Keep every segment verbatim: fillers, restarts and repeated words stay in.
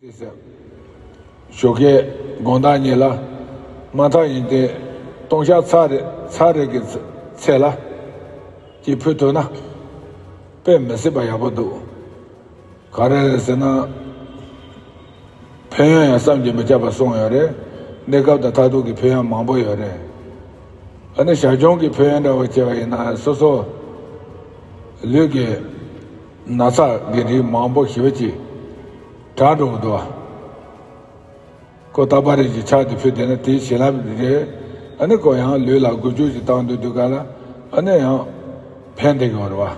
ཞོགས་ཀའི་དགོང་དག་གཉིས་ལ་མ་མཐའ་ཡིན་ཏེ་སྟོང་ཤ་ཚ་རེ་ཚ་རེ་གི་ཚད་ལ་ཅིག་ཕུལ་ཐུབ་ན་དཔེ་མི་སྲིད་པ་ཡག་པོ་འདུག་ག་རེ་རེད་ཟེར་ན། ཕན་ཡོན་ཡང་བསམ་གྱིས་མི་ཁྱབ་པ་གསུངས་ཡོད་རེད། གནས་སྐབས་དང་མཐར་ཐུག་གི་ཕན་ཡོན་མང་པོ་ཡོད་རེད། ཨ་ནི་ཞ་ཆུང་གི་ཕན་ཡོན་འདྲ་བོ་བྱས་པ་ཡིན་ན་སོ་སོ་ལུས་ཀྱི་ན་ཚ་གི་རིགས་མང་པོ་ཞེ་པོ་ཅིག་དྲག་འགྲོ་གི་འདུག་བ། ཁོ་རྟག་པར་རིགས་ཀྱི་ཕྱག་དེ་ཕུལ་བསྡད་ན་དེའི་བྱིན་རླབས་རེད། ཨ་ནི་ཁོ་ཡང་ལུས་ལ་འགུལ་སྐྱོད་ཅིག་བཏང་སྡོད་དུས་ག་ལ་ཨ་ནི་ཡང་ཕན་བདེ་གི་ཡོད་རེད་བ།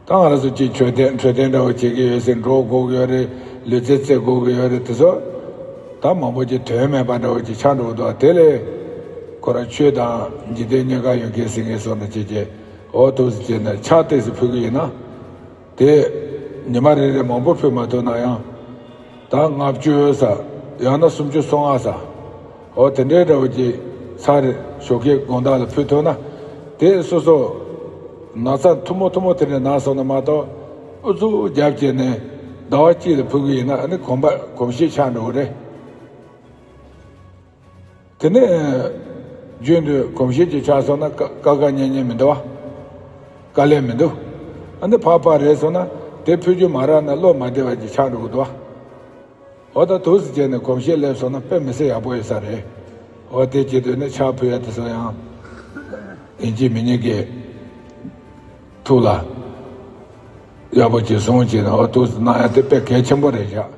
ད་ང་རང་ཚོ་གཅིག་འཕྲོད་བསྟེན་འཕྲོད་བསྟེན་འདྲ་བོ་བྱེད་ཀྱི་ཡོད་ཟེར་འགྲོ་དགོས་ཀྱི་ཡོད་རེད། ལུས་རྩལ་རྩེད་དགོས་ཀྱི་ཡོད་རེད། དེ་ཚོ་ད་མང་པོ་ཅིག་དོན་མེད་པ་འདྲ་བོ་ཅིག་ཆགས་འགྲོ་གི་འདུག་དེ་ལས་ཁོ་རང་ཆོས་དང་འཇིག་རྟེན་གཉིས་ཀ་ཡོད་མཁན་ཟེར་མཁན་སོགས་འདྲ་བྱེད་ཀྱི་འོ་ཐུགས་སུ་བྱས་ནས་ཕྱག་ཏོག་ཙམ་ཕུལ་གི་ཡིན་ན། དེ་ཉི་མ་རེ་རེ་མང་པོ་ཕུལ་མ་ཐུབ་ན་ཡང་ད་ལྔ་བཅུ་ཙམ་ཡང་ན་སུམ་ཅུ་སོ་ལྔ་ཙམ། འོ་དེ་འདྲའི་འདྲ་བོ་ཅིག་ཚར་ཞོགས་ཀའི་དགོང་དག་ལ་ཕུལ་ཐུབ་ན། དེ་སོ་སོ་ན་ཚ་ཐུང་མོ་ཐུང་མོ་དེ་འདྲ་ན་སོང་ན་མ་གཏོགས་ཨུ་ཚུགས་རྒྱབ་བྱས་ནས་ཟླ་བ་གཅིག་ལ་ཕུལ་གི་ཡིན་ན་ཨ་ནི་གོམས་པ་གོམས་གཤིས་ཆགས་འགྲོ་གི་རེད། དེ་ནས་རྒྱུན་དུ་གོམས་གཤིས་ཅིག་ཆགས་སོང་ན་ཀ་ཀ་ཀ་ཉན་ཉན་མི་འདུག་བ། དཀའ་ལས་མི་འདུག་ཨ་ནི་ཕར་ཕར་རེད་སོང་ན་དེ་ཕུལ་རྒྱུ་མ་རག་ན་བློ་མ་བདེ་བ་ཅིག་ཆགས་འགྲོ་གི་འདུག་བ། འོ་ད་ཐུགས་སུ་བྱས་ནས་གོམས་གཤིས་སླེབས་སོང་ན་དཔེ་མི་སྲིད་ཡག་པོ་ཡོད་ས་རེད། འོ་དེ་བྱེད་དུས་ནི་ཕྱག་ཕུལ་ཡ་དེ་ཚོ་ཡང་ཡིན་གཅིག་མིན་གཉིས་ཀྱི་ཐུགས་ལ་ཡག་པོ་ཅིག་བཟུང་བྱས་ནས་འོ་ཐུགས་སུ་གནང་ཡ་དེ་དཔེ་གལ་ཆེན་པོ་རེད་བཞག